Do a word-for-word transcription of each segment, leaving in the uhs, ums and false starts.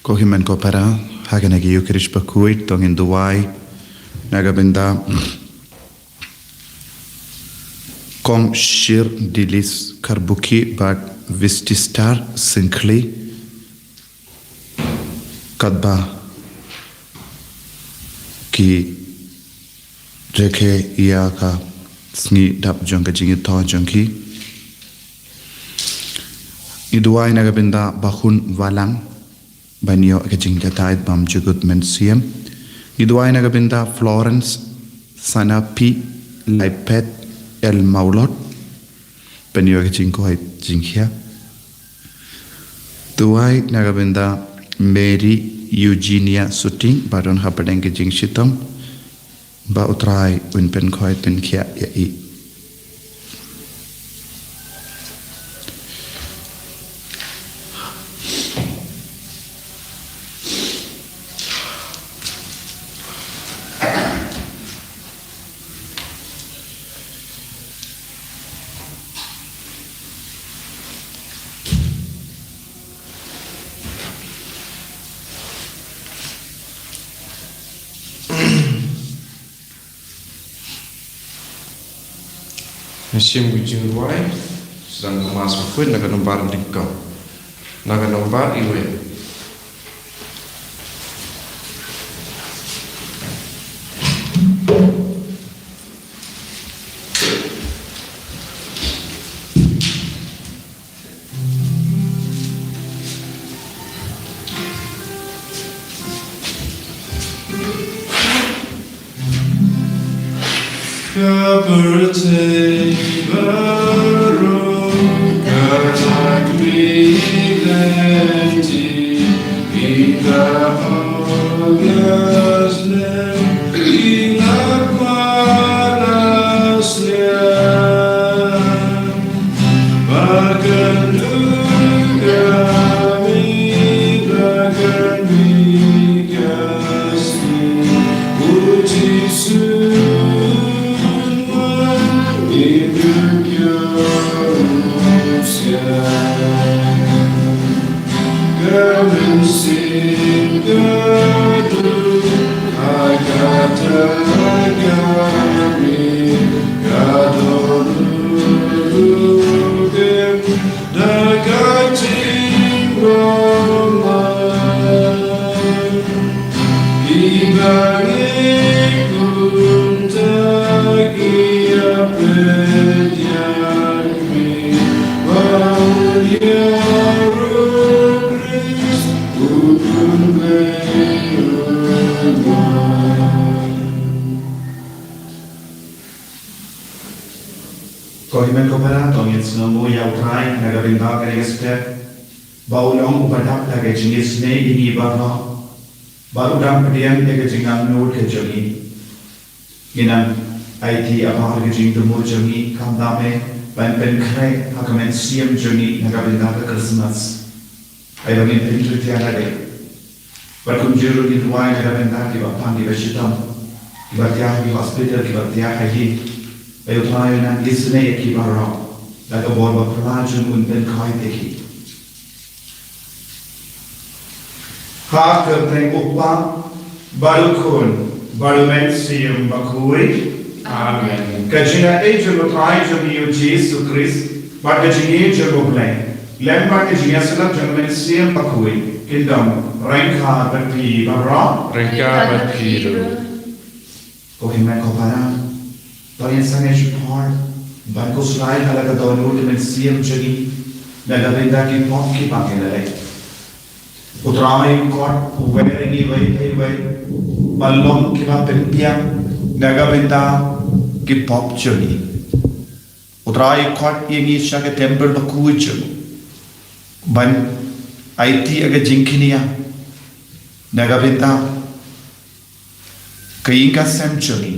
Ko hynmen ko para, ha kane ka Ïukharist bakhuid to ngin duwai na ka bynta Kong Shir Dilis Kharbuki bad Vististar Syngkhli, katba ki rakhe ïa ka sngi dap jong ka jingïathoh jong ki. Ngi duwai na ka bynta Bah Hun Valang, ban ïoh ka jingjatai bymjukut mynsiem. Ngi duwai na ka bynta Florence Sanapi Laipet El Maulot, ban ïoh ka jingkoit jingkhiah. Duwai na ka bynta Mary Eugenia Suting, ba don hapdeng ka jingshitom, ba U Trai un pynkhoit pynkhiah ïa i. Ngi shim ka jingduwai, sdang ka Mass bakhuid na ka nombar nyngkong. Na ka nombar iwei. Ko hynmen ko para, to ngin sngewnguh ïa U Trai na ka bynta kane ka step, ba u long uba dap da ka jingisynei ïa ngi baroh, ba u dang pdiang ïa ka jingangnud ka jong ngi. Ngin nang aiti ha ka jingdumur jong ngi, khamtam eh ban pynkhreh ha ka mynsiem jong ngi na ka bynta ka Christmas. Ai ba ngin pyntrei ïa lade. Bad kumjuh ruh ngin duwai na ka bynta kiba pang kiba shitom, kiba thiah ha ki hospital, kiba thiah ha ïing. Ai U Trai un nang isynei ïa ki baroh da ka bor ba phylla jong u, un pynkhuid ïa ki. Ha ka kyrteng U Kpa, bad U Khun, bad U Mynsiem Bakhuid. Amen. Ka jingaiei jong U Trai jong ngi U Jisu Khrist, bad ka jingïeit jong U Blei, lem bad ka jingïasyllok jong U Mynsiem Bakhuid, kin don ryngkat bad phi baroh. Ryngkat bad phi ruh. Ko hynmen ko para, to ngin sangeh shipor ban khuslai ha la ka dohnud ka mynsiem jong ngi na ka bynta ki pop kiba ngi la leh. U Trai un khot uwei ïa ngi uwei pa uwei ban long kiba pynbiang na ka bynta ki pop jong ngi. U Trai u khot ïa ngi sha ka templ bakhuid jong u ban aiti ïa ka jingkñia na ka bynta ka ïing ka sem jong ngi,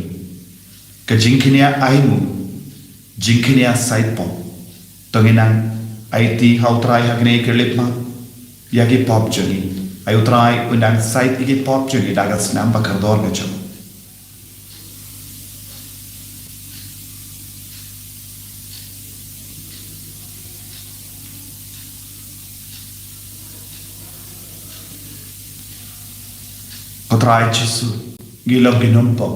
ka jingkñia ainguh, jingkñia sait pop. To ngin nang aiti ha U Trai ha kane ka khyllipmat ïa ki pop jong ngi. Ai U Trai un nang sait ïa ki pop jong ngi da ka snam ba kordor ka jong u. Ko Trai Jisu, ngi long ki nongpop.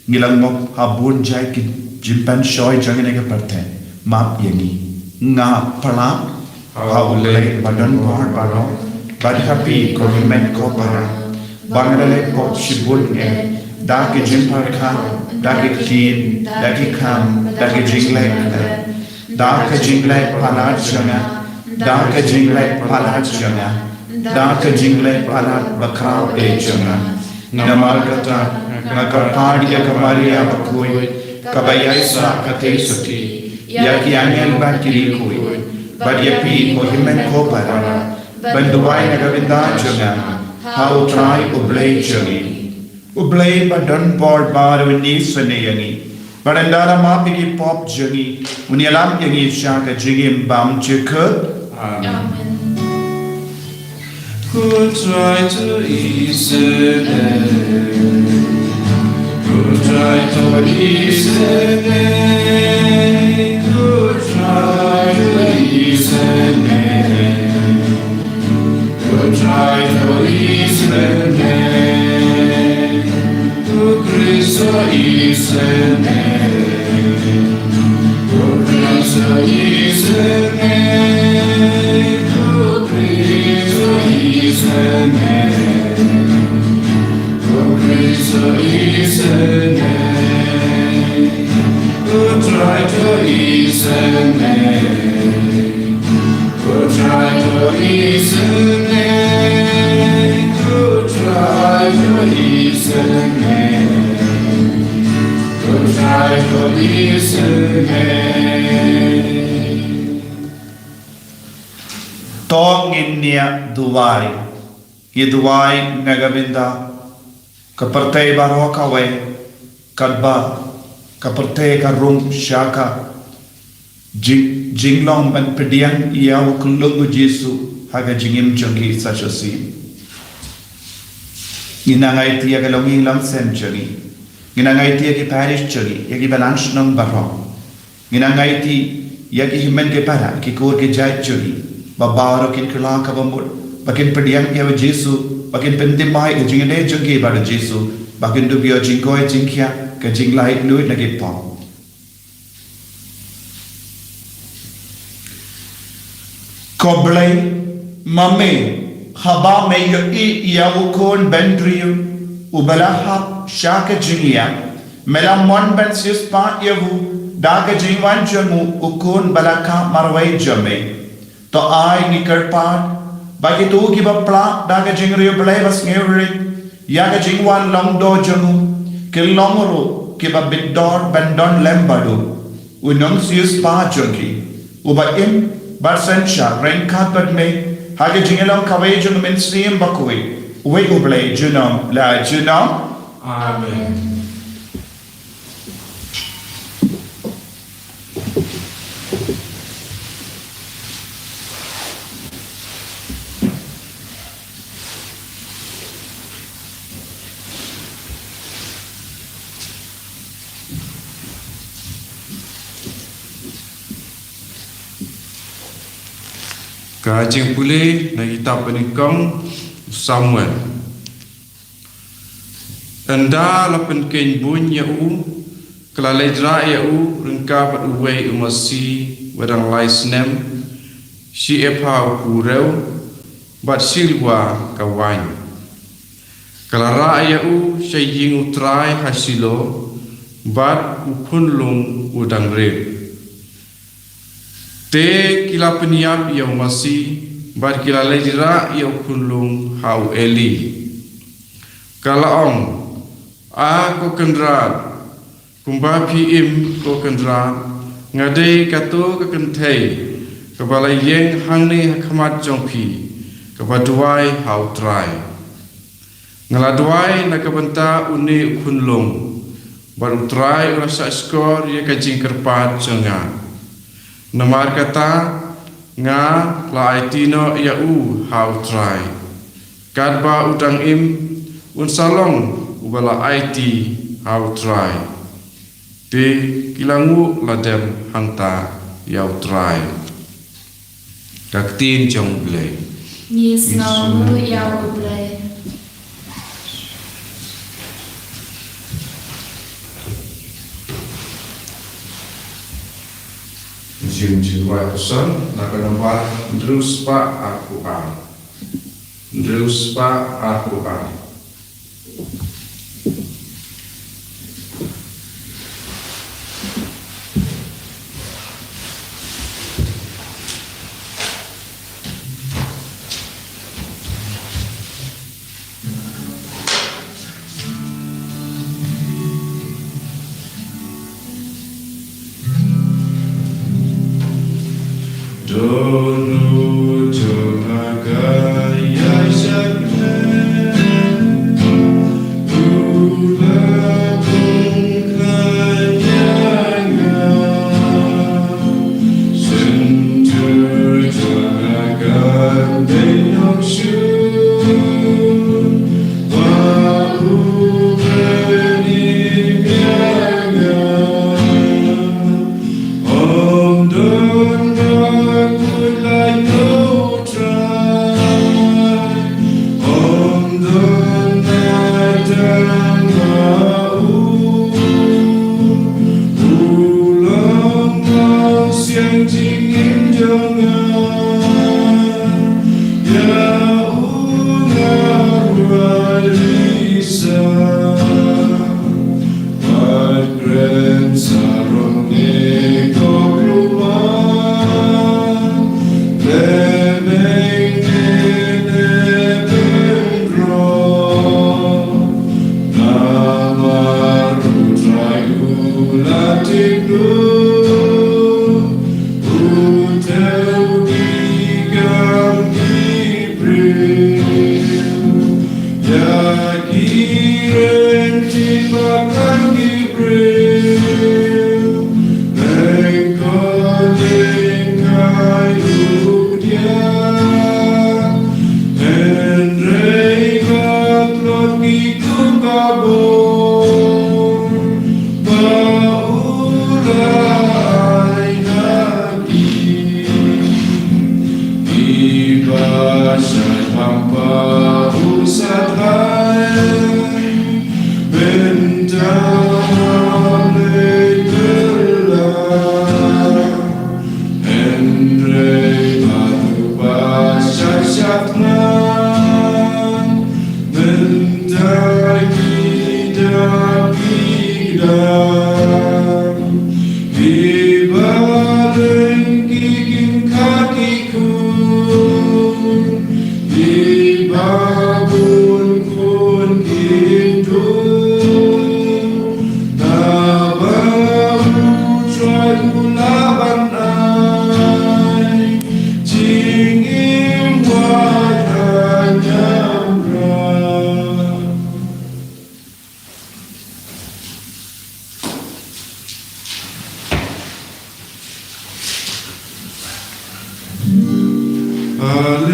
Ngi long mop ha bun jait ki jingpynshoi jong ngi na ka pyrthei. Map ïa ngi. Nga palat ha U Blei ba don bor baroh, bad ha phi ko hynmen ko para, ba nga la leh pop shibun eh, da ki jingpyrkhat, da ki ktien, da ki kam, da ki jingleh kmen, da ka jingleh palat jong nga, da ka jingleh palat jong nga, da ka jingleh palat bakhraw eh jong nga. Namar kata, nga kyrpad ïa ka Maria bakhuid, kaba ïaisah ka tei suti, ïa ki angel bad ki riewkhuid, bad ïa phi ko hynmen ko para, ban duwai na ka bynta jong nga ha U Trai U Blei jong ngi. U Blei ba don bor baroh un isynei ïa ngi, bad un da la map ïa ki pop jong ngi, un ïalam ïa ngi sha ka jingim bymjukut. Amen. Amen. Ko Trai to isynei. Ko Trai to isynei. Ko Trai to isynei. Ko Trai to isynei. Ko Khrist to isynei. Ko Khrist to isynei. Ko Khrist to isynei. Ko Khrist to isynei. Ko Trai to isynei. Ko Trai to isynei. Ko Trai to isynei. Ko Trai to isynei. To ngin ïa duwai. Ngi duwai na ka bynta ka pyrthei baroh kawei, katba ka pyrthei ka rung sha ka jing, jinglong ban pdiang ïa u khyllung u Jisu ha ka jingim jong ki sa shisien. Ngi nang aiti ïa ka longïing longsem jong ngi. Ngi nang aiti ïa ki parish jong ngi, ïa ki balang shnong baroh. Ngi nang aiti ïa ki hynmen ki para, ki kur ki jait jong ngi, ba baroh kin kylla kaba mut, ba kin pdiang ïa u Jisu, ba kin pynthymmai ïa ka jingïadei jong ki bad u Jisu, ba kin dup ïa ka jingkoit jingkhiah, ka jinglaitluid na ki pop. Ko Blei, ma me, haba me ïohi ïa u khun bynriew uba la hap sha ka jingïap, me la mon ban siewspah ïa u da ka jingwan jong u, u khun ba la kah marwei jong me. To ai ngi kyrpad ba kito kiba plah da ka jingriewblei ba sngewrit ïa ka jingwan long doh jong u, kin long ruh kiba bit dor ban don lem bad u, u nongsiewspah jong ki, uba im bad synshar ryngkat bad me ha ka jingïalong kawei jong u Mynsiem Bakhuid, uwei U Blei junom la junom. Amen. Ka jingpule na kitab Banyngkong u Samuel. Ynda la pynkheiñ bun ïa u, ka la leit rah ïa u ryngkat bad uwei u masi uba dang lai snem, shi epha u purew, bad shi liwa ka waiñ. Ka la rah ïa u sha ïing U Trai ha Shilo, bad u khunlung u dang rit. Te ki la pynïap ïa u masi, bad ki la leit rah ïa u khunlung ha u Eli. Ka la ong, A ko Kynrad, kumba phi im ko Kynrad, nga dei kato ka kynthei kaba la ïeng hangne ha khmat jong phi, kaba duwai ha U Trai. Nga la duwai na ka bynta une u khunlung, bad U Trai u la shahshkor ïa ka jingkyrpad jong nga. Namar kata, nga la aiti noh ïa u ha U Trai. Katba u dang im, un sa long uba la aiti ha U Trai. Te ki la nguh lade hangta ïa U Trai. Ka ktien jong U Blei. Ngi sngewnguh ïa U Blei. Jingwai puson na ka nombar hynriew spah arphew ar. Hynriew spah arphew ar.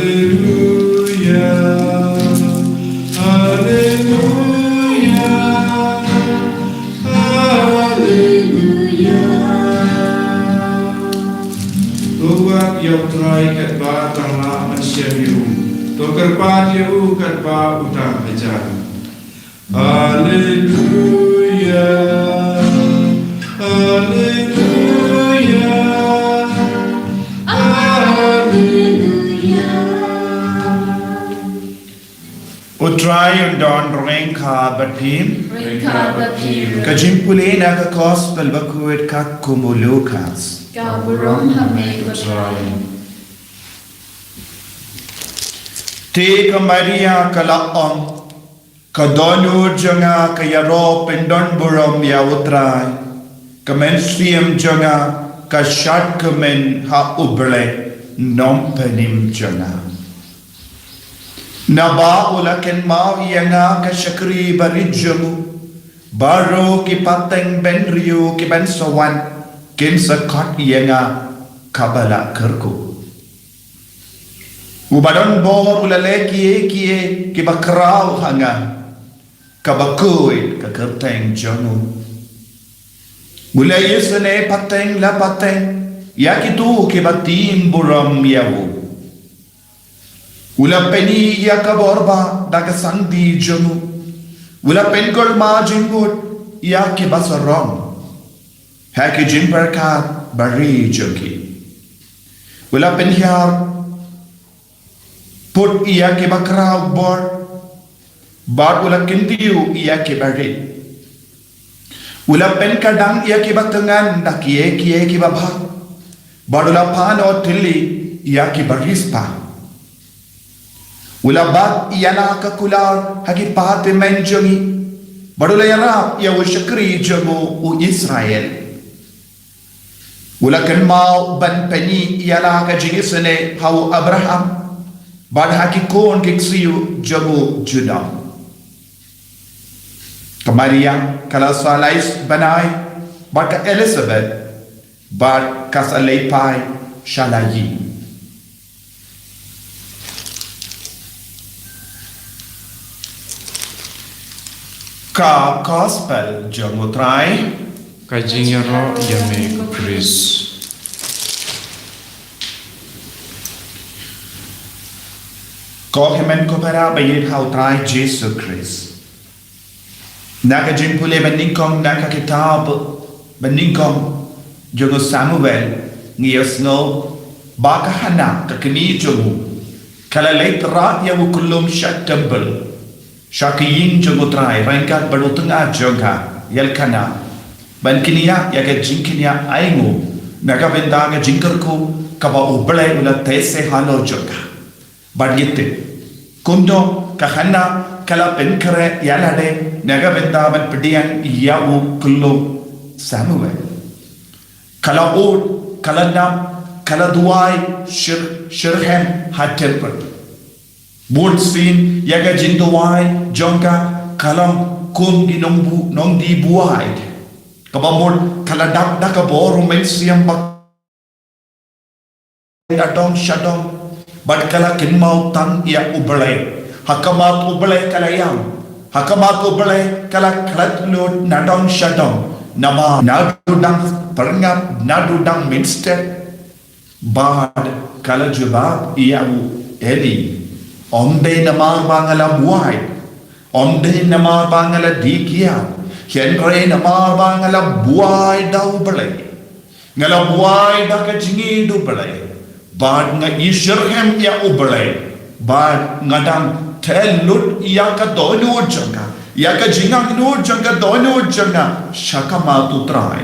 Haleluya, haleluya, haleluya. To wad ïa U Trai katba tang lah ban shem ïa u. To kyrpad ïa u katba u dang hajan. Haleluya, haleluya, haleluya. U Trai un don ryngkat bad phi. Ryngkat bad phi. Ka jingpule na ka Gospel bakhuid katkum u Lukas. Ka burom ha me ko Trai. Te ka Maria ka la ong, ka dohnud jong nga ka ïaroh pyndonburom ïa U Trai. Ka mynsiem jong nga ka shad kmen ha U Blei Nongpynim jong nga. Naba u la kynmaw ïa nga ka shakri barit jong u, baroh ki pateng bynriew ki ban sa wan kin sa khot ïa nga kaba la kyrkhu. Uba don bor u la leh kiei kiei kiba khraw ha nga, kaba khuid ka kyrteng jong u. U la ïasnoh pateng la pateng ïa kito kiba tim burom ïa u. U la pyni ïa ka bor ba da ka sangti jong u. U la pynkulmar jingmut ïa kiba sarong ha ki jingpyrkhat barit jong ki. U la pynhiar put ïa ki bakhraw bor, bad u la kyntiew ïa ki barit. U la pynkadang ïa ki batyngan da kiei kiei ki babha, bad u la pynnoh thylli ïa ki bariewspah. U la bat ïa la ka kular ha ki patymmen jong ngi, bad u la ïarap ïa u shakri jong u, u Israel. U la kynmaw ban pyni ïa la ka jingisynei ha u Abraham, bad ha ki khun ki ksiew jong u junom. Ka Maria ka la sa lais bnai, bad ka Elizabeth, bad ka sa leit phai sha la ïing. Ka Gospel jong u Trai. Ka jingïaroh ïa me ko Khrist. Ko hynmen ko para ba ïeit ha u Trai Jisu Khrist. Na ka jingpule banyngkong na ka kitab banyngkong jong u Samuel, ngi ïohsngew ba ka Hana ka kmie jong u, ka la leit rah ïa u kyllum sha temple, sha ka ïing jong u Trai, ryngkat bad u tnga jong ka, u Elkanah, ban kynnoh ïa ka jingkynnoh ainguh na ka bynta ka jingkyrkhu kaba u Blei u la teh seh halor jong ka. Bad ngi tip kumno ka Hana ka la pynkhreh ïa lade na ka bynta ban pdiang ïa u kyllum Samuel. Ka la ud, ka la nap, ka la duwai shir, shitrhem ha temple. Bun sien ïa ka jingduwai jong ka ka long kum ki nongbu-, nongdie buaid. Kaba mut ka la dap da ka bor u Mynsiem Bakhuid nadong shadong, bad ka la kynmaw tang ïa u Blei. Ha khmat u Blei ka la ïam, ha khmat u Blei ka la klet lut nadong shadong. Namar naduh dang pyrngap, naduh dang mynstep, bad ka la jubab ïa u Eli, ym dei namar ba nga la buaid, ym dei namar ba nga la die kiad, hynrei namar ba nga la buaid da u Blei. Nga la buaid da ka jingïeit u Blei. Bad nga ïashitrhem ïa u Blei. Bad nga dang teh lut ïa ka dohnud jong nga, ïa ka jingangnud jong ka dohnud jong nga sha khmat u Trai.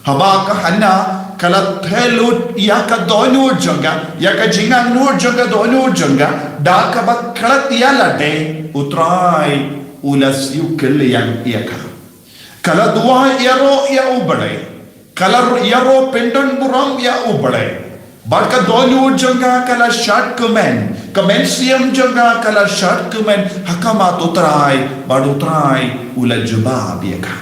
Haba ka Hana ka la teh lut ïa ka dohnud jong ka, ïa ka jingangnud jong ka dohnud jong ka, da kaba klet ïa lade, u Trai u la siew kylliang ïa ka. Ka la duwai ïaroh ïa u Blei. Ka la ru-, ïaroh pyndonburom ïa u Blei. Bad ka dohnud jong ka ka la shad kmen, ka mynsiem jong ka ka la shad kmen ha khmat u Trai, bad u Trai u la jubab ïa ka.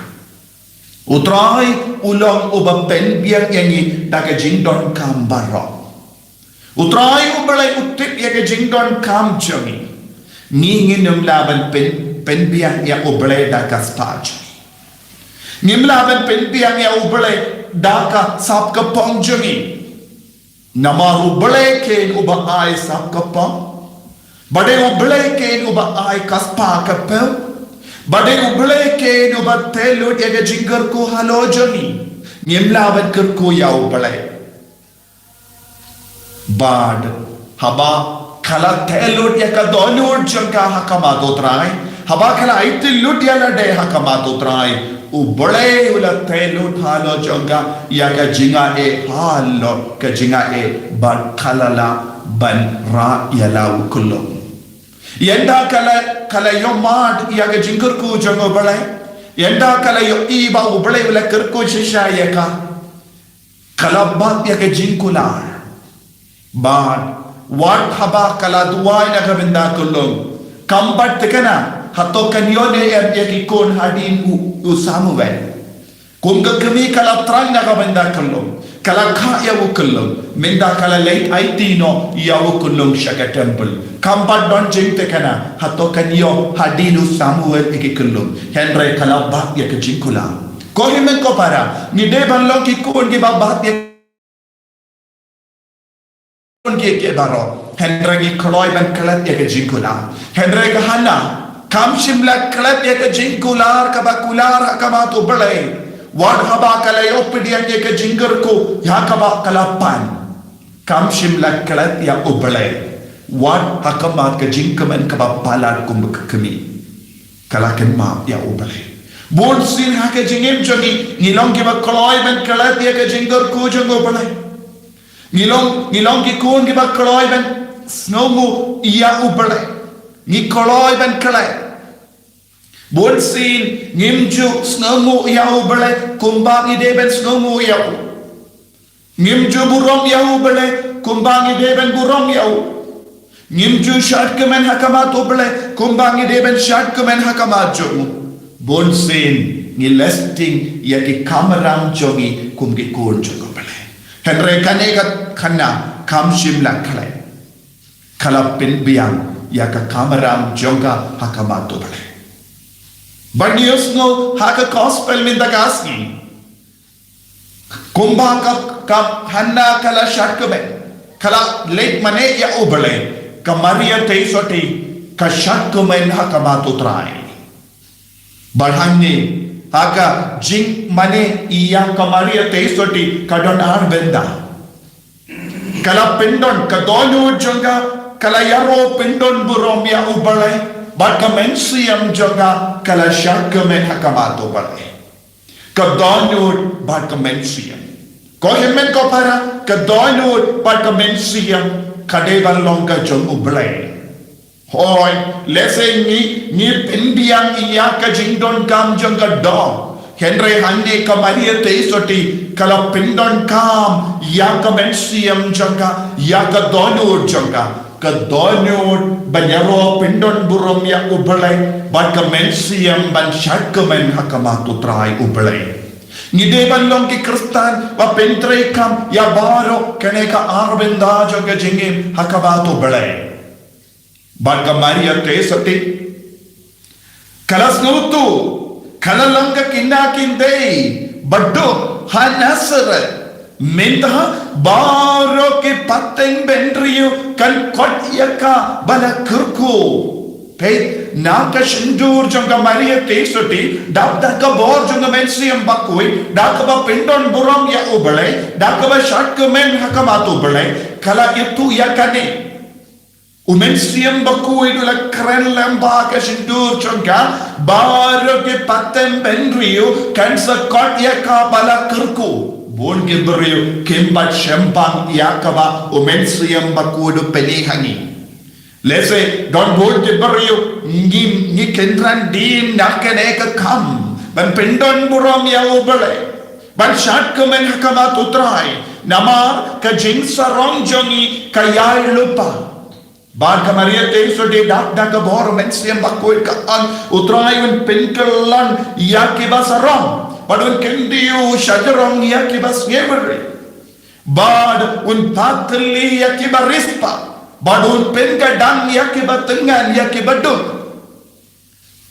U Trai u long uba pynbiang ïa ngi da ka jingdonkam baroh. U Trai u Blei u tip ïa ka jingdonkam jong ngi. Ngi ngim lah ban pyn, pynbiang ïa u Blei da ka spah jong ngi. Ngim lah ban pynbiang ïa u Blei da ka sap ka pong jong ngi. Namar u Blei kein uba ai sap ka pong. Ba dei u Blei kein uba ai ka spah ka phew. Ba dei u Blei kein uba teh lut ïa ka jingkyrkhu halor jong ngi. Ngim lah ban kyrkhu ïa u Blei. Bad haba ka la teh lut ïa ka dohnud jong ka ha khmat u Trai, haba ka la aiti lut ïa lade ha khmat u Trai, u Blei u la teh lut halor jong ka ïa ka jingaiei halor ka jingaiei, bad ka la lah ban rah ïa la u kyllum. Ynda ka la, ka la ïohmad ïa ka jingkyrkhu jong u Blei, ynda ka la ïohi ba u Blei u la kyrkhu shisha ïa ka, ka la bat ïa ka jingkular. Bad wat haba ka la duwai na ka bynta kyllum, kam pat thikna hato kan ïoh ne em ïa ki khun hadien u, u Samuel. Kum ka kmie ka la thrang na ka bynta kyllum, ka la khah ïa u kyllum, mynta ka la leit aiti noh ïa u kyllum sha ka temple. Kam pat don jingthikna hato kan ïoh hadien u Samuel ïa ki kyllum, hynrei ka la bat ïa ka jingkular. Ko hynmen ko para, ngi dei ban long ki khun kiba bat ïa ki khun kiei kiei baroh, hynrei ngi kloi ban klet ïa ka jingkular. Hynrei ka Hana kam shym la klet ïa ka jingkular kaba kular ha khmat u Blei. Wat haba ka la ïoh pdiang ïa ka jingkyrkhu ïa kaba ka la pan. kam shym la klet ïa U Blei. Wat ha khmat ka jingkmen kaba palat kum ka kmie, ka la kynmaw ïa U Blei. Bun sien ha ka jingim jong ngi, ngi long kiba kloi ban klet ïa ka jingkyrkhu jong U Blei. Ngi long, ngi long ki khun kiba kloi ban sngewnguh ïa U Blei. Ngi kloi ban klet. Bun sien ngim ju sngewnguh ïa U Blei kumba ngi dei ban sngewnguh ïa u. Ngim ju burom ïa U Blei kumba ngi dei ban burom ïa u. Ngim ju shad kmen ha khmat U Blei kumba ngi dei ban shad kmen ha khmat jong u. Bun sien ngi lehsting ïa ki kamram jong ngi kum ki khun jong U Blei. Hynrei kane ka khana kam shym la klet. Ka la pynbiang ïa ka kamram jong ka ha khmat U Blei. Bad ngi ïohsngew ha ka gospel mynta ka sngi kumba ka, ka Hana ka la shad kmen, ka la leit mane ïa U Blei. Ka Maria Theisotti ka shad kmen ha khmat U Trai. Bad hangne ha ka jingmane ïa ka Maria Theisotti ka don ar bynta. Ka la pyndon ka dohnud jong ka, ka la ïaroh pyndon burom ïa U Blei, bad ka mynsiem jong ka, ka la shad kmen ha khmat U Blei. Ka dohnud bad ka mynsiem. Ko hynmen ko para, ka dohnud bad ka mynsiem ka dei ban long ka jong U Blei. Hooid, lehse ngi, ngi pynbiang ïa ka jingdonkam jong ka doh. Hynrei hangne ka Maria Theisotti ka la pyndonkam ïa ka mynsiem jong ka, ïa ka dohnud jong ka. Ka dohnud ban ïaroh pyndon burom ïa U Blei, bad ka mynsiem ban shad kmen ha khmat U Trai U Blei. Ngi dei ban long ki Khristan ba pyntreikam ïa baroh kane ka ar bynta jong ka jingim ha khmat U Blei. Bad ka Maria Theisotti ka la sngewthuh, ka la long ka kynja kyntien ba duk ha Nasareth. Mynta baroh ki pateng bynriew kan khot ïa ka ba la kyrkhu. Peit, na ka shyntur jong ka Maria Theisotti, dap da ka bor jong ka Mynsiem Bakhuid, da kaba pyndon burom ïa U Blei, da kaba shad kmen ha khmat U Blei, ka la ïathuh ïa kane. U Mynsiem Bakhuid u la kren lem ba ka shyntur jong ka, baroh ki pateng bynriew kan sa khot ïa ka ba la kyrkhu. Bun ki briew kim pat shemphang ïa kaba U Mynsiem Bakhuid u pyni ha ngi. Lehse don bun ki briew ngi, ngi kynran dien na kane ka kam ban pyndon burom ïa U Blei, ban shad kmen ha khmat U Trai. Namar ka jingsarong jong ngi ka ïai lypa. Bad ka Maria Theisotti dap da ka bor Mynsiem Bakhuid ka ong, U Trai un pynkylla ïa kiba sarong, bad un kyndiu shajrong ïa kiba sngewbha, bad un patli ïa kiba riewspah, bad un pynkyndang ïa kiba tyngan, ïa kiba duk.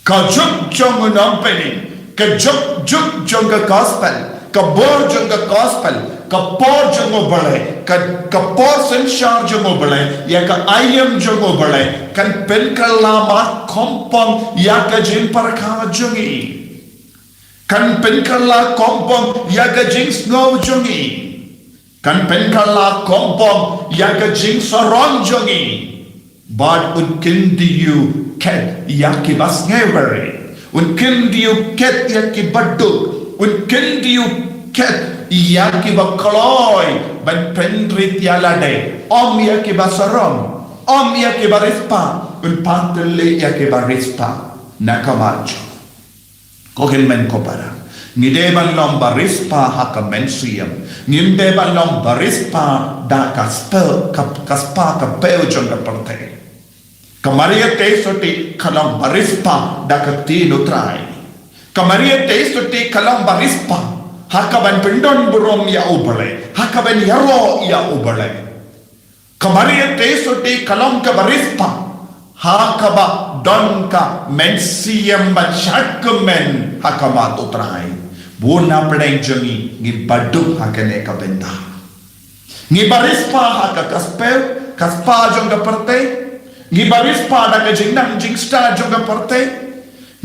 Ka juk jong U Nongpynim, ka juk, juk jong ka gospel, ka bor jong ka gospel, ka por jong U Blei, ka, ka por synshar jong U Blei, ïa ka aïom jong U Blei, kan pynkylla mar kongpong ïa ka jingpyrkhat jong ngi. Kan pynkylla kongpong ïa ka jingsngew jong ngi. Kan pynkylla kongpong ïa ka jingsarong jong ngi. Bad un kyndiu khet ïa kiba sngewbha. Un kyndiu khet ïa kiba duk. Un kyndiu khet ïa kiba kloi ban pynrit ïa lade. Ym ïa kiba sarong. Ym ïa kiba riewspah. Un patli ïa kiba riewspah. Na ka mar jong Ko hynmen ko para, ngi dei ban long ba riewspah ha ka mynsiem. Ngim dei ban long ba riewspah da ka spah, ka, ka spah ka phew jong ka pyrthei. Ka Maria Theisotti ka long ba riewspah da ka ktien U Trai. Ka Maria Theisotti ka long ba riewspah ha kaban pyndon burom ïa U Blei, ha kaban ïaroh ïa U Blei. Ka Maria Theisotti ka long kaba riewspah ha kaba don ka mynsiem ban shad kmen ha khmat U Trai. Bun na pdeng jong ngi ngi ba duk ha kane ka bynta. Ngi ba riewspah ha ka, ka spah, ka spah jong ka pyrthei. Ngi ba riewspah da ka jingnang jingstad jong ka pyrthei.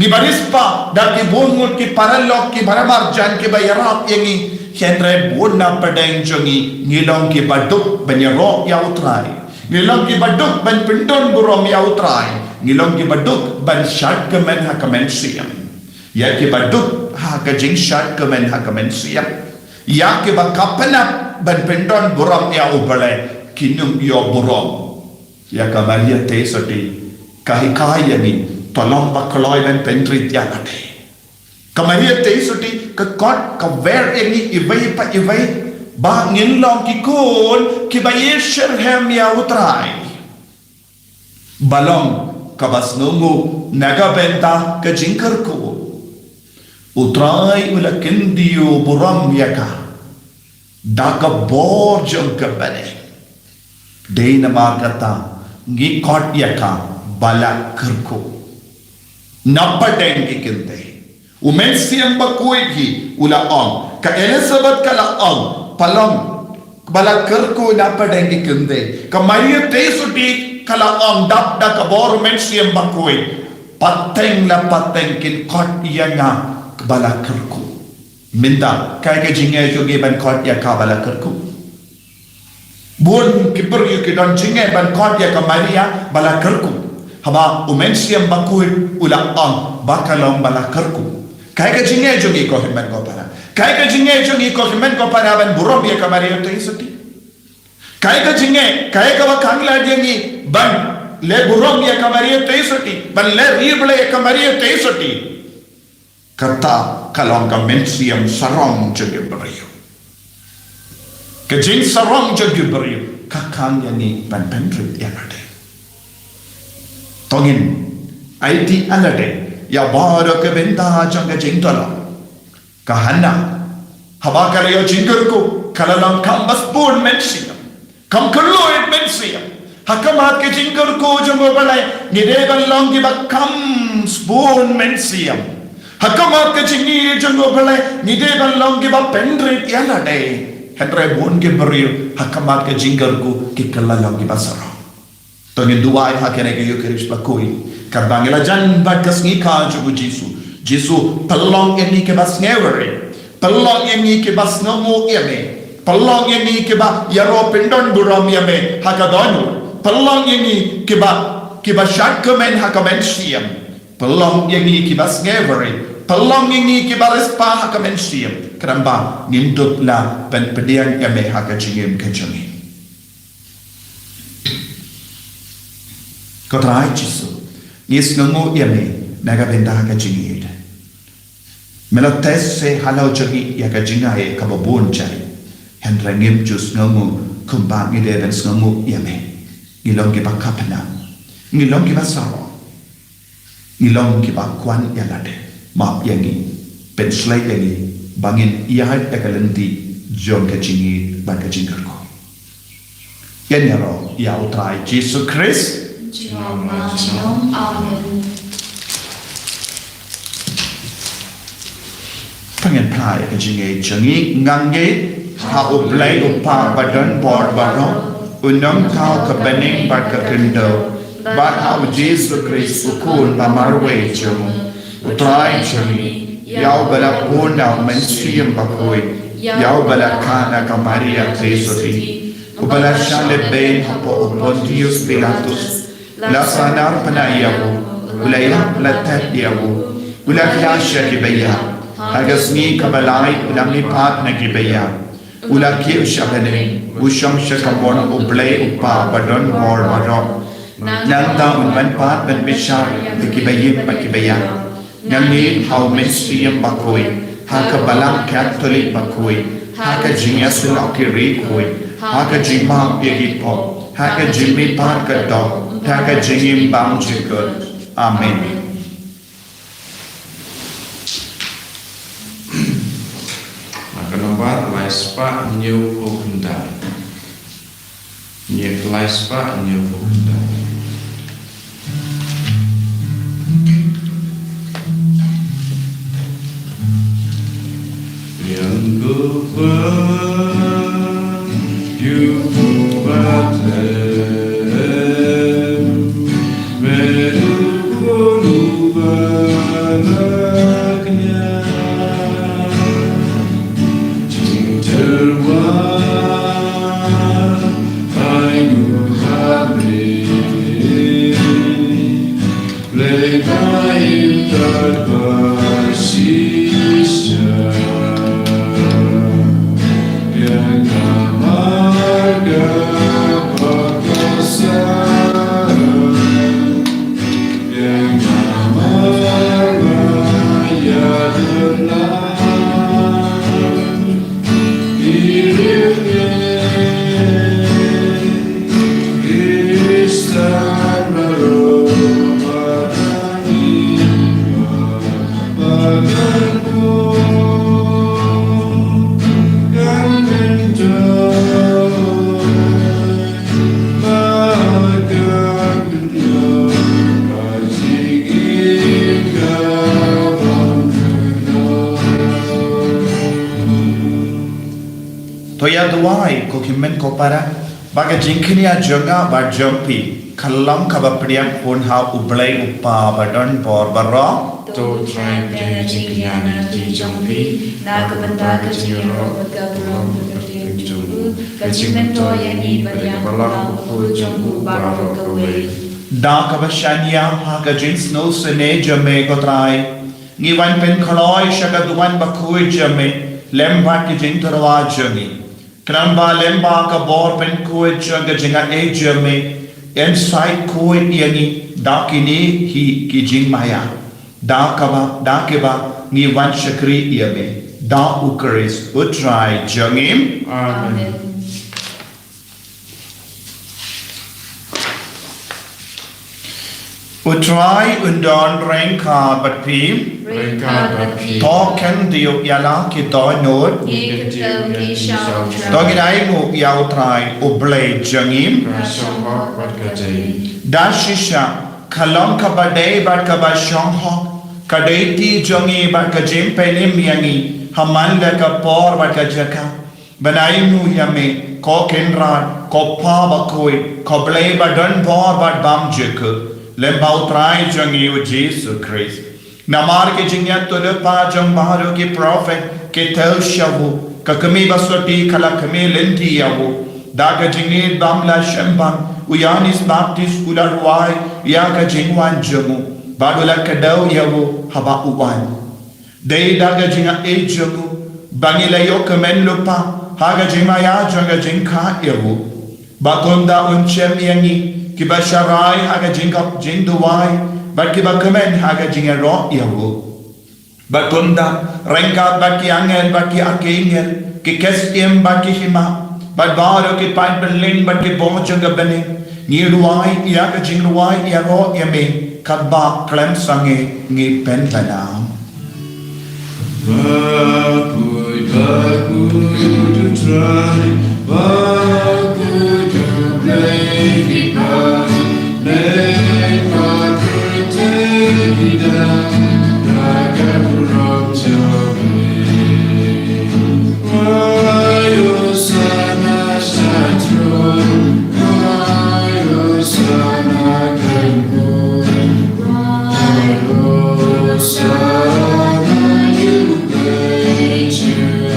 Ngi ba riewspah da ki bun ngut ki paralok ki paramarjan kiba ïarap ïa ngi. Hynrei bun na pdeng jong ngi ngi long kiba duk ban ïaroh ïa U Trai. Ngi long kiba duk ban pyndon burom ïa U Trai. Ngi long kiba duk ban shad kmen ha ka mynsiem. Ïa kiba duk ha ka jingshad kmen ha ka mynsiem, ïa kiba kha pynap ban pyndon burom ïa U Blei, kin ym ïoh burom. Ïa ka Maria Theisotti ka hikai ïa ngi, to long ba kloi ban pynrit ïa lade. Ka Maria Theisotti ka kot ka wer ïa ngi iwei pa iwei ba ngin long ki khun kiba ïasyrhem ïa U Trai. Ba long kaba sngewnguh na ka bynta ka jingkyrkhu. U Trai u la kyntiew burom ïa ka da ka bor jong ka bneng. Dei namar kata ngi kot ïa ka ba la kyrkhu. Na pdeng ki kynthei, U Mynsiem Bakhuid hi u la ong, ka Elizabeth ka la ong, pynlong ba la kyrkhu na pdeng ki kynthei. Ka Maria Theisotti ka la ong, dap da ka bor U Mynsiem Bakhuid, pateng la pateng kin kot ïa nga ba la kyrkhu. Mynta kaei ka jingeh jong ngi ban kot ïa ka ba la kyrkhu? Bun ki briew ki don jingeh ban kot ïa ka Maria ba la kyrkhu, haba U Mynsiem Bakhuid u la ong ba ka long ba la kyrkhu. Kaei ka jingeh jong ngi ko hynmen ko para? Kaei ka jingeh jong ngi ko hynmen ko para ban burom ïa ka Maria Theisotti? Kaei ka jingeh, kaei kaba khanglad ïa ngi ban leh burom ïa ka Maria Theisotti, ban leh ri Blei ïa ka Maria Theisotti? Kata ka long ka mynsiem sarong jong ki briew. Ka jingsarong jong ki briew ka khang ïa ngi ban pynrit ïa lade. To ngin aiti ïa lade ïa baroh ka bynta jong ka jingtylli. Ka Hana, haba ka la ïoh jingkyrkhu, ka la long kam ba sbun mynsiem. Kam khlaiñ mynsiem. Ha khmat ka jingkyrkhu jong U Blei ngi dei ban long kiba kam sbun mynsiem. Ha khmat ka jingïeit jong U Blei ngi dei ban long kiba pynrit ïa lade. Hynrei bun ki briew ha khmat ka jingkyrkhu ki kylla long kiba sarong. To ngin duwai ha kane ka Ïukharist bakhuid, katba ngi la jan bad ka sngi kha jong U Jisu. Jisu, pynlong ïa ngi kiba sngewrit. Pynlong ïa ngi kiba sngewnguh ïa me. Pynlong ïa ngi kiba ïaroh pyndon burom ïa me ha ka dohnud. Pynlong ïa ngi kiba, kiba shad kmen ha ka mynsiem. Pynlong ïa ngi kiba sngewrit. Pynlong ïa ngi kiba riewspah ha ka mynsiem. Khnang ba ngin dup la ban pdiang ïa me ha ka jingim ka jong ngi. Ko Trai Jisu, ngi sngewnguh ïa me na ka bynta ka jingïeit. Me la test halor jong ngi ïa ka jingai kaba bun jait. Hynrei ngim ju sngewnguh kumba ngi dei ban sngewnguh ïa me. Ngi long kiba kha pynap. Ngi long kiba sarong. Ngi long kiba kwah ïa lade. Map ïa ngi. Pynshlei ïa ngi ba ngin ïaid ïa ka lynti jong ka jingïeit bad ka jingkyrkhu. Ïa ngi ïaroh ïa U Trai Jisu Khrist. Junom junom. Amen. To ngin phla ïa ka jingngeit jong ngi. Nga ngeit ha U Blei U Kpa badonbor baroh, u nongthaw ka bneng bad ka khyndew, bad ha U Jisu Khrist U Khun ba marwei jong u, U Trai jong ngi, ïa uba la bun da U Mynsiem Bakhuid, ïa uba la kha na ka Maria Theisotti, uba la shah lehbeiñ hapoh u Pontius Pilatus, la sahnarphna ïa u, u la ïap la thep ïa u, u la khiah sha kiba ïap, ha ka sngi kaba lai u la mihpat na kiba ïap, u la kiew sha bneng, u shong sha kamon U Blei U Kpa badonbor baroh. Nangta un wan pat ban bishar ïa kiba im bad kiba ïap. Nga ngeit ha U Mynsiem Bakhuid, ha ka Balang Katholik bakhuid, ha ka jingïasyllok ki riewkhuid, ha ka jingmap ïa ki pop, ha ka jingmihpat ka doh, ha ka jingim bymjukut. Amen. Na ka nombar lai spah hynñiew phew khyndai. Hynñiew, lai spah hynñiew phew khyndai. Yang Kupar, Yang Kupar, Meru Kunubar. Ïa duwai, ko hynmen ko para, ba ka jingkñia jong nga bad jong phi kan long kaba pdiang pun ha U Blei U Kpa badonbor baroh. To Trai, pdiang ïa ka jingkñia na ka jong phi na ka bynta ka jingïaroh bad ka burom bad ka pdiang jong u, ka jingmyntoi ïa ngi bad ïa ka balang bakhuid jong u baroh kawei. Da kaba shaniah ha ka jingsngewsynei jong me, ko Trai, ngi wan pynkloi sha ka duwan bakhuid jong me lem bad ka jingtyrwa jong ngi. Khnang ba lem bad ka bor pynkhuid jong ka jingaiei jong me, yn shait khuid ïa ngi da kine hi ki jingmaïa, da kaba, da kiba ngi wan shakri ïa me, da U Khrist U Trai jong ngi. Amen. U Trai un don ryngkat bad phi. Ryngkat bad phi. To khyndiat ïa la ki dohnud. Ngi kyntiew ngi sha U Trai. To ngin ainguh ïa U Trai U Blei jong ngi. Ka shong hok bad ka dei. Da shisha ka long kaba dei bad kaba shong hok ka dei ti jong ngi bad ka jingpynim ïa ngi ha man la ka por bad ka jaka. Ban ainguh ïa me, ko Kynrad, ko Pa bakhuid, ko Blei badonbor bad bymjukut, lem bad U Trai jong ngi U Jisu Khrist. Namar ki jingïathuhlypa jong baroh ki prophet ki thaw sha u, ka kmie basotti ka la khmih lynti ïa u. Da ka jingïeit bym la shemphang u Ïoannis Baptist u la rwai ïa ka jingwan jong u, bad u la kdew ïa u haba u wan. Dei da ka jingaiei jong u ba ngi la ïoh kmen lypa ha ka jingmaïa jong ka jingkha ïa u. Bad kumta un shem ïa ngi kiba sharai ha ka jingkop jingduwai bad kiba kmen ha ka jingïaroh ïa u. Bad kumta ryngkat bad ki angel bad ki archangel, ki ksiem bad ki hima, bad baroh ki paidbah bneng bad ki bor jong ka bneng, ngi rwai ïa ka jingrwai ïaroh ïa me katba khlem sangeh ngi pynbna. Bakhuid, bakhuid U Trai, bakhuid U Blei ki paidbah, leit bad pyrthei ki dang da ka burom jong me. Rwai Hosana sha throne, rwai Hosana kan bun, rwai Hosana ïa U Blei junom.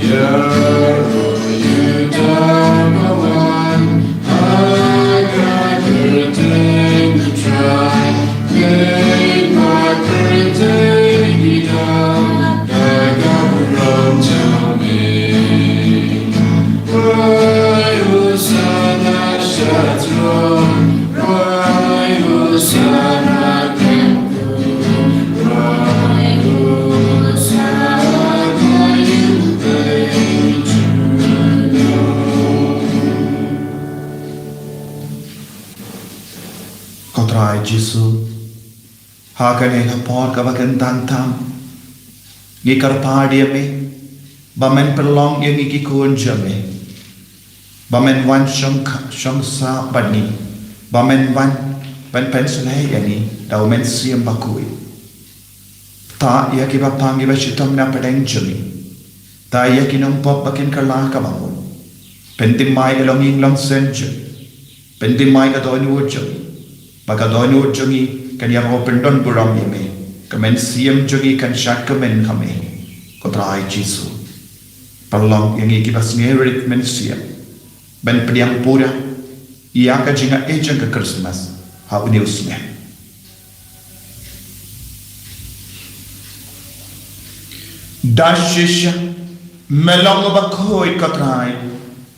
Ïaroh ïa uta uba wan ha ka kyrteng U Trai, leit bad pyrthei ki dang da ka burom jong me. Rwai Hosana sha throne, rwai Hosana kan bun, rwai Hosana ïa U Blei junom. Ko Trai Jisu, ha kane ka por kaba kyntang tam, ngi kyrpad ïa me ba men pynlong ïa ngi ki khun jong me, ba men wan shong kha, shong sah bad ngi, ba men wan ban pynshlei ïa ngi da U Mynsiem Bakhuid. Tah ïa kiba pang kiba shitom na pdeng jong ngi. Tah ïa ki nongpop ba kin kylla kaba mut. Pynthymmai ïa longïing longsem jong ngi. Pynthymmai ka dohnud jong ngi. Ba ka dohnud jong ngi kan ïaroh pyndon burom ïa me. Ka mynsiem jong ngi kan shad kmen ha me, ko Trai Jisu. Pynlong ïa ngi kiba sngewrit mynsiem ban pdiang pura ïa ka jingaiei jong ka Khristmas ha une u snem. Da shisha me long uba khuid, ko Trai,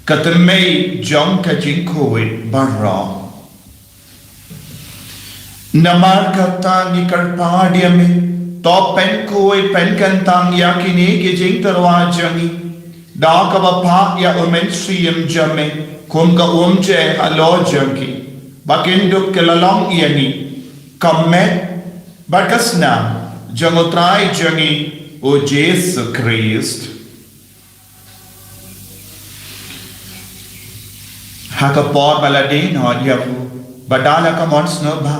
ka tymmen jong ka jingkhuid baroh. Namar kata ngi kyrpad ïa me, to pynkhuid pynkyntang ïa kine ki jingtyrwa jong ngi da kaba phah ïa U Mynsiem jong me kum ka umjer halor jong ki, ba kin dup ki la long ïa ngi ka met bad ka snam jong U Trai jong ngi U Jisu Khrist. Ha ka por ba la die noh ïa u, bad da la ka mon sngewbha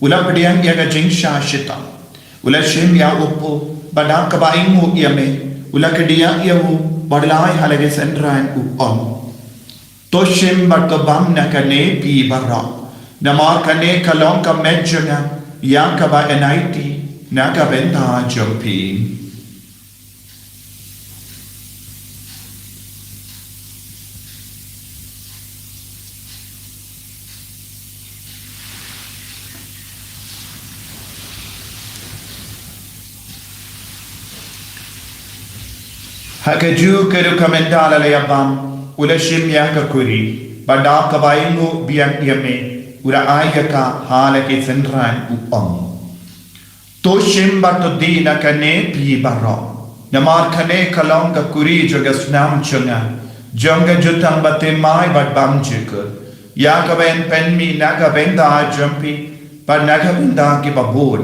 u la pdiang ïa ka jingshah shitom, u la shim ïa u kpu, bad da kaba ainguh ïa me U la kdiah ïa u bad u la ai ha la ki synran, u ong: To shim bad to bam na kane phi baroh, namar kane ka long ka met jong nga ïa kaba yn aiti na ka bynta jong phi. Ha kajuh ka ruh, ka mynta la la ïa bam, u la shim ïa ka kuri, bad da kaba ainguh biang ïa me, u la ai ïa ka ha la ki synran, u ong: To shim bad to die na kane phi baroh, namar kane ka long ka kuri jong ka snam jong nga, jong ka jutang bathymmai bad bymjukut, ïa kaban pynmih na ka bynta jong phi bad na ka bynta kiba bun,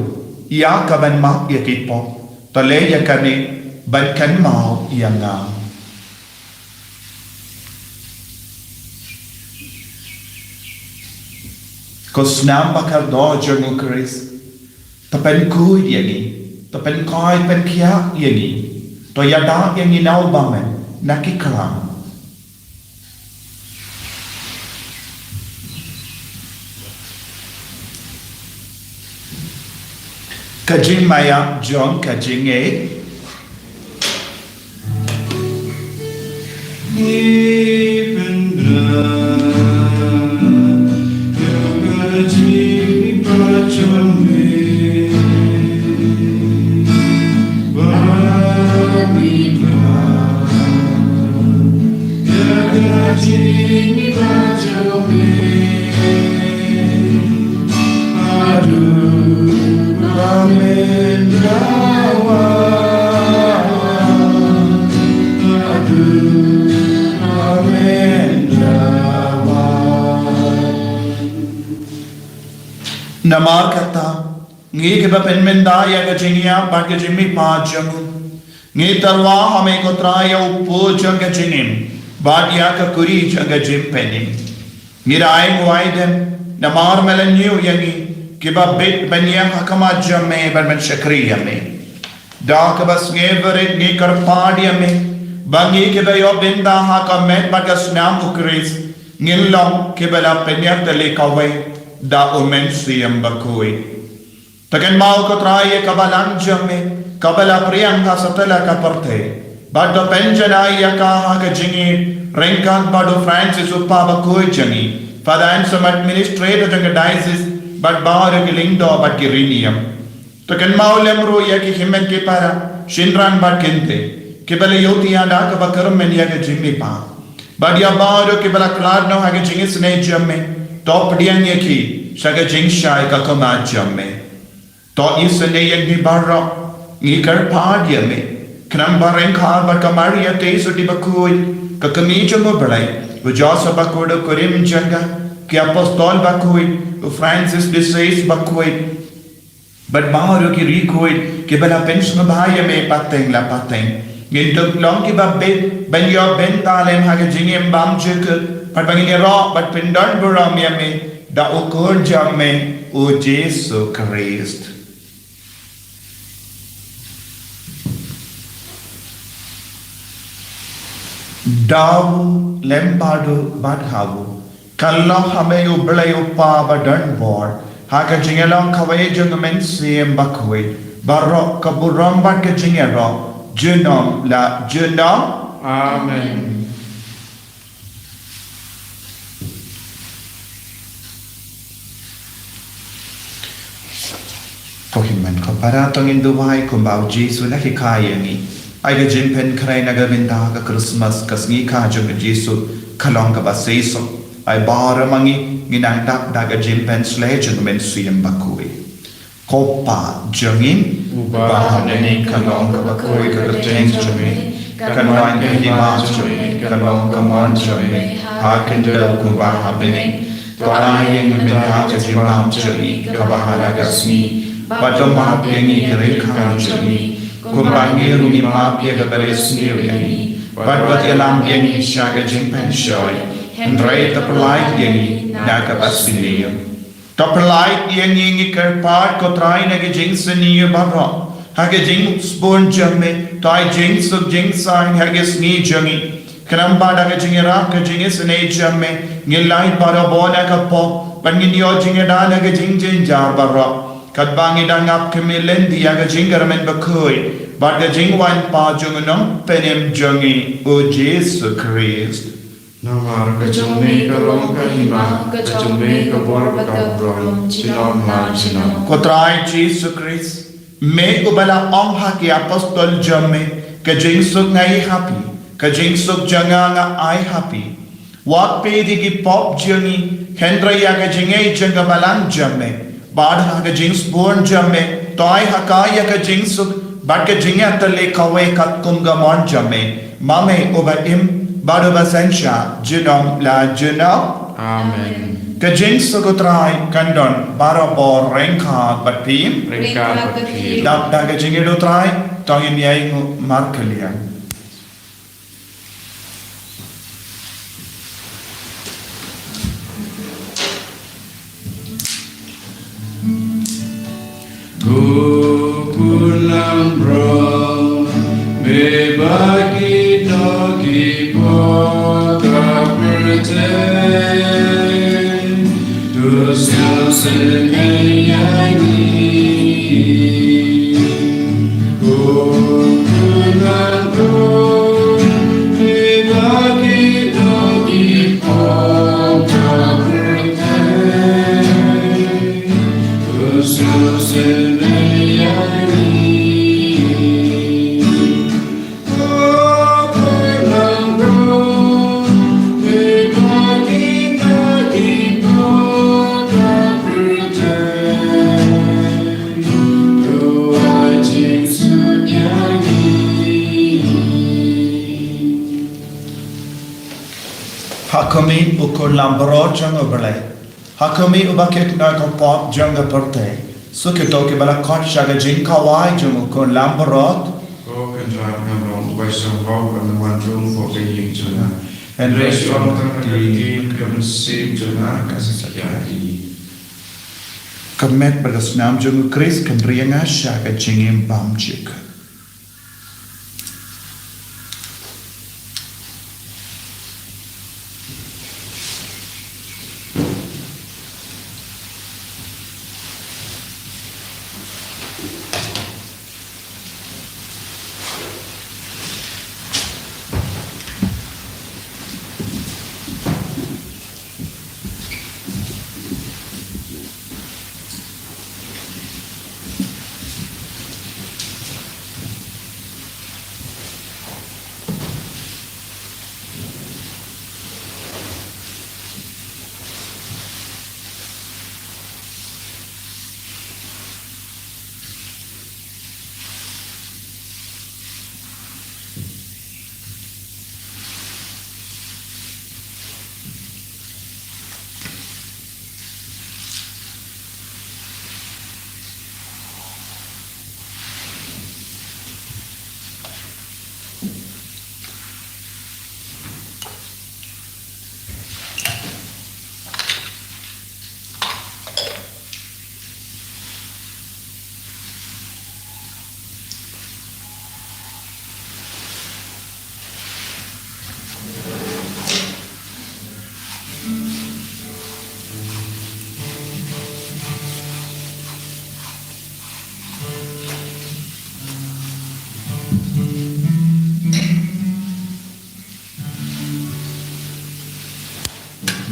ïa kaban map ïa ki pop. To leh ïa kane ban kynmaw ïa nga. Ko snam ba kordor jong U Khrist, to pynkhuid ïa ngi, to pynkhuid pynkhiah ïa ngi, to ïada ïa ngi na u bymman na ki khlam. Ka jingmaïa jong ka jingngeit. Namar kata, ngi kiba pynmynta ïa ka jingïap bad ka jingmihpat jong u, ngi tyrwa ha me ko Trai ïa u pud jong ka jingim bad ïa ka kuri jong ka jingpynim. Ngi da ainguh aidem namar me la ñiew ïa ngi kiba bit ban ïeng ha khmat jong me bad ban shakri ïa me. Da kaba sngewrit ngi kyrpad ïa me ba ngi kiba ïoh bynta ha ka met bad ka snam U Khrist ngin long kiba la pynïatylli kawei da U Mynsiem Bakhuid. To kynmaw ko Trai ïa ka balang jong me kaba la phriang ha satlak ka pyrthei, bad to pynjanai ïa ka ha ka jingïeit ryngkat bad u Francis u Papa Bakhuid jong ngi, Father Anselm, Administrator jong ka Diocese, bad baroh ki lyngdoh bad ki riewniam. To kynmaw lem ruh ïa ki hynmen ki para, shynrang bad kynthei kiba la ïohthiah da kaba kyrmen ïa ka jingmihpat, bad ïa baroh kiba la khlad noh ha ka jingisynei jong me, to pdiang ïa ki sha ka jingshai ka khmat jong me. To isynei ïa ngi baroh, ngi kyrpad ïa me, khnang ba ryngkat bad ka Maria Theisotti Bakhuid, ka kmie jong U Blei, u Joseph Bakhuid u kurim jong ka, ki apostol bakhuid, u Francis de Sales Bakhuid, bad baroh ki riewkhuid kiba la pynsngewbha ïa me pateng la pateng, ngin dup long kiba bit ban ïoh bynta lem ha ka jingim bymjukut, bad ba ngin ïaroh bad pyndonburom ïa me da u Khun jong me, u Jisu Khrist. Da u lem bad u bad ha u, ka long ha me U Blei U Kpa badonbor, ha ka jingïalong kawei jong U Mynsiem Bakhuid, baroh ka burom bad ka jingïaroh junom la junom. Amen. Ko hynmen ko para, to ngin duwai kumba u Jisu u la hikai ïa ngi. Ai ka jingpynkhreh na ka bynta ka Christmas, ka sngi kha jong u Jisu, ka long kaba shisha. Ai baroh ma ngi ngin nang dap da ka jingpynshlur jong U Mynsiem Bakhuid. Ko Pa jong ngi uba ha bneng, ka long kaba khuid ka kyrteng jong me, kan wan ka hima jong me, kan long ka mon jong me ha khyndew kumba ha bneng. To ai ïa ngi mynta ka jingbam jong ngi kaba ha la ka sngi, bad to map ïa ngi ki riewkhang jong ngi, kumba ngi ruh ngi map ïa kiba riewsniew ïa ngi, bad wat ïalam ïa ngi sha ka jingpynshoi, hynrei to pyllait ïa ngi na kaba sniew. To pyllait ïa ngi, ngi kyrpad ko Trai, na ki jingsniew baroh, Ha ka jingsbun jong me, to ai jingsuk jingsaiñ ha ki sngi jong ngi. Khnang ba da ka jingïarap ka jingisynei jong me, ngin lait barabor na ka pop, bad ngin ïoh jingïada na ka jingjynjar baroh. Katba ngi dang ap khmih lynti ïa ka jingkyrmen bakhuid bad ka jingwan pat jong u Nongpynim jong ngi, u Jisu Khrist. Namar ka jong me ka long ka hima, ka jong me ka bor bad ka burom, junom la junom. Ko Trai Jisu Khrist, me uba la ong ha ki apostol jong me, ka jingsuk nga ai ha phi, ka jingsuk jong nga nga ai ha phi. Wat peit ïa ki pop jong ngi, hynrei ïa ka jingngeit jong ka Balang jong me. Bad ha ka jingsbun jong me, to ai ha ka ïa ka jingsuk bad ka jingïatylli kawei katkum ka mon jong me. Ma me uba im bad uba synshar, junom la junom. Amen. Ka jingsuk u Trai kan don barabor ryngkat bad phi. Ryngkat bad phi. Dap da ka jingïeit u Trai, to ngin ïai nguh markylliang. Ko Khun Langbrot, me ba ki doh ki pop ka pyrthei, to sngewsynei ïa ngi. Ko Khun Langbrot, me ba ki doh ki pop ka pyrthei, to sngewsynei ïa ngi. Ha khmih, u Khun Langbrot jong U Blei. Ha khmih, uba kit na ka pop jong ka pyrthei. Suk ïa kito kiba la khot sha ka jingkhawai jong u Khun Langbrot. Ko Kynrad, ngam long uba shong hok ban wan rung hapoh ka ïing jong nga. Hynrei shu ong tang ha ka ktien, ka mynsiem jong nga kan sa ïaid. Ka met bad ka snam jong u Khrist kan ri ïa nga sha ka jingim bymjukut.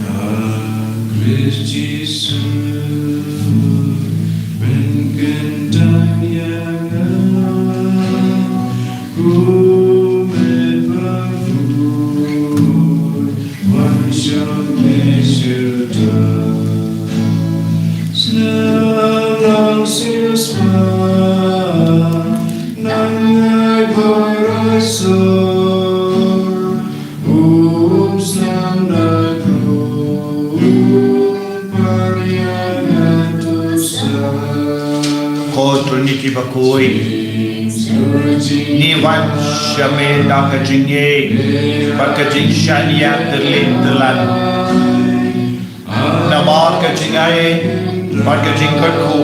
A Khrist Jisu, pynkyntang ïa nga, ko met ba khuid, wan shong me sha ka. Sngewlong shisha, nang ai bor ai sor, um snam da krum, pyrshah ïa nga tu sa. Ko Trinity bakhuid, ngi wan sha me da ka jingïeit bad ka jingshaniah tyllun tyllun. Namar ka jingaiei bad ka jingkyrkhu,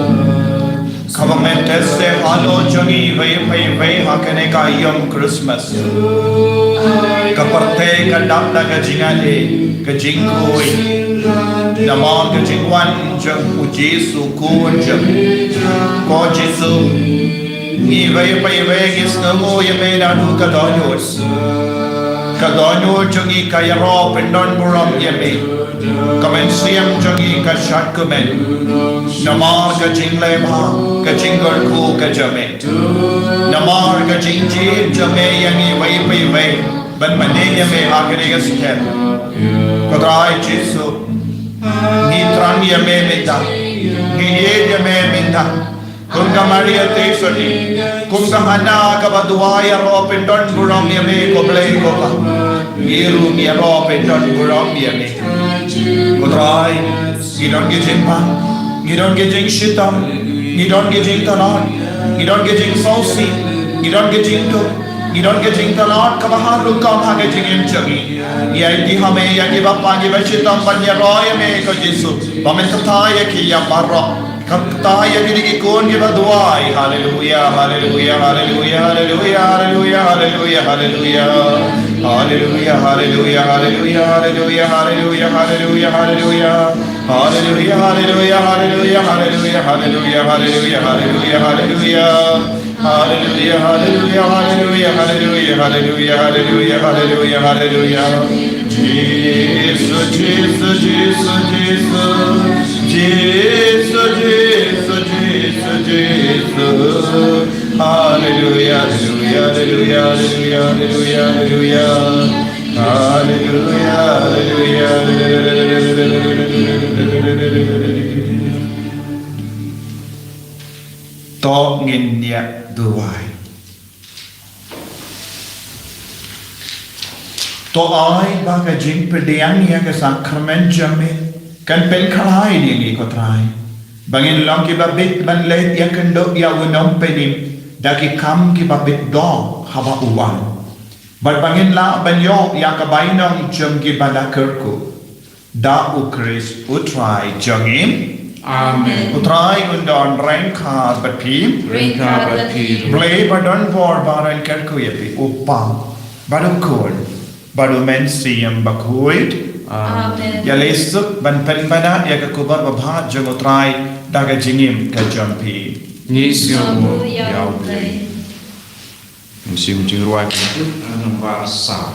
Kaba mynta seh halor jong ngi iwei pa iwei ha kane ka ïing Christmas. Ka pyrthei ka dap da ka jingïaid, ka jingkhuid. Namar ka jingwan jong u Jisu u khun jong ngi. Ko Jisu, ngi iwei pa iwei ngi sngewnguh ïa me naduh ka dohnud. Ka dohnud jong ngi ka ïaroh pyndon burom ïa me. Ka mynsiem jong ngi ka shad kumne. Namar ka jingleh bha, ka jingkyrkhu ka jong me. Namar ka jingjied jong me ïa ngi iwei pa iwei. Ban mane ïa me ha kane ka step. Ko Trai Jisu. Ngi thrang ïa me mynta. Ngi ïeit ïa me mynta. Kum ka Maria Theisotti. Kum ka Hana kaba duwai ïaroh pyndon burom ïa me ko Blei ko Pa. Ngi ruh ngi ïaroh pyndon burom ïa me. Ko Trai, ngi don ki jingpang, ngi don ki jingshitom, ngi don ki jingtalon, ngi don ki jingsngewsih, ngi don ki jingduk, ngi don ki jingtalon kaba har rukom ha ka jingim jong ngi. Ïa ki ha me, ïa kiba pang, kiba shitom ban ïaroh ïa me ko Jisu. Ba men kata ïa ki ïa baroh. Kata ïa kine ki khun kiba duwai. Haleluya, haleluya, haleluya, haleluya, haleluya, haleluya, haleluya. Haleluya, haleluya, haleluya, haleluya, haleluya, haleluya, haleluya. Haleluya, haleluya, haleluya, haleluya, haleluya, haleluya, haleluya, haleluya. Haleluya, haleluya, haleluya, haleluya, haleluya, haleluya, haleluya, haleluya. Jisu, Jisu, Jisu, Jisu. Jisu, Jisu, Jisu, Jisu. Haleluya, haleluya, haleluya, haleluya, haleluya, haleluya. Haleluya, haleluya, haleluya. To ngin ïa duwai. To ai ba ka jingpdiang ïa ka sakramen jong me kan pynkhlaiñ ïa ngi ko Trai. Ba ngin long kiba bit ban leit ïakynduh ïa u nongpynim da ki kam kiba bit doh haba u wan. Bad ba ngin lah ban ïoh ïa ka bainong jong kiba la kyrkhu. Da u Khrist u Trai jong ngi. Amen. U Trai un don ryngkat bad phi. Ryngkat bad phi. Blei ba don bor ba ryngkat kyrkhu ïa phi, u Kpa bad u Khun bad u Mynsiem Bakhuid. Amen. Ïa lei suk ban pynbna ïa ka khubor babha jong u Trai da ka jingim ka jong phi. Ngi sngewnguh ïa u Blei. Mynsiem Jingrwai Bakhuid, na ka nombar saw.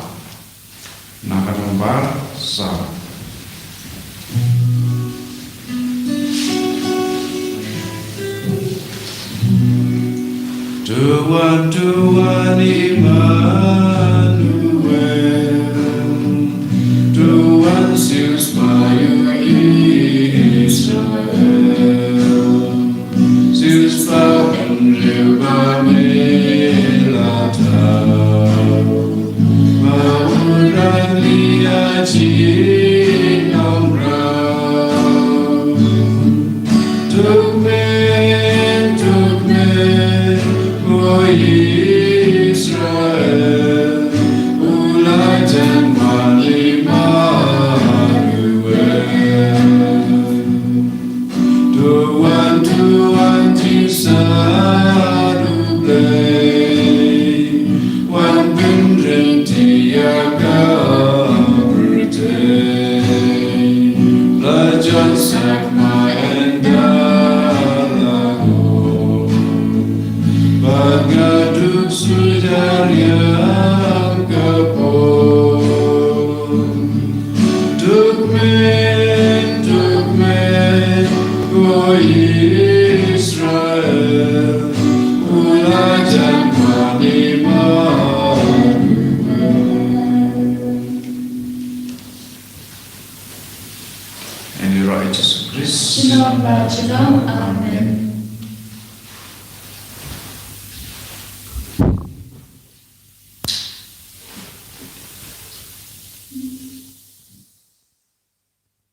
Na ka nombar saw. To wan, to wan Immanuel, to wan sngewspaw ïa u Israel. Sngewspaw hynriew ba me la thaw, ba u rah ïa ki nongrau. To kmen, to kmen ko Israel, u la jan wan Immanuel. To wan, to wan, jingsngewsih U Blei, wan pynrem ïa ka pyrthei. La jan sakma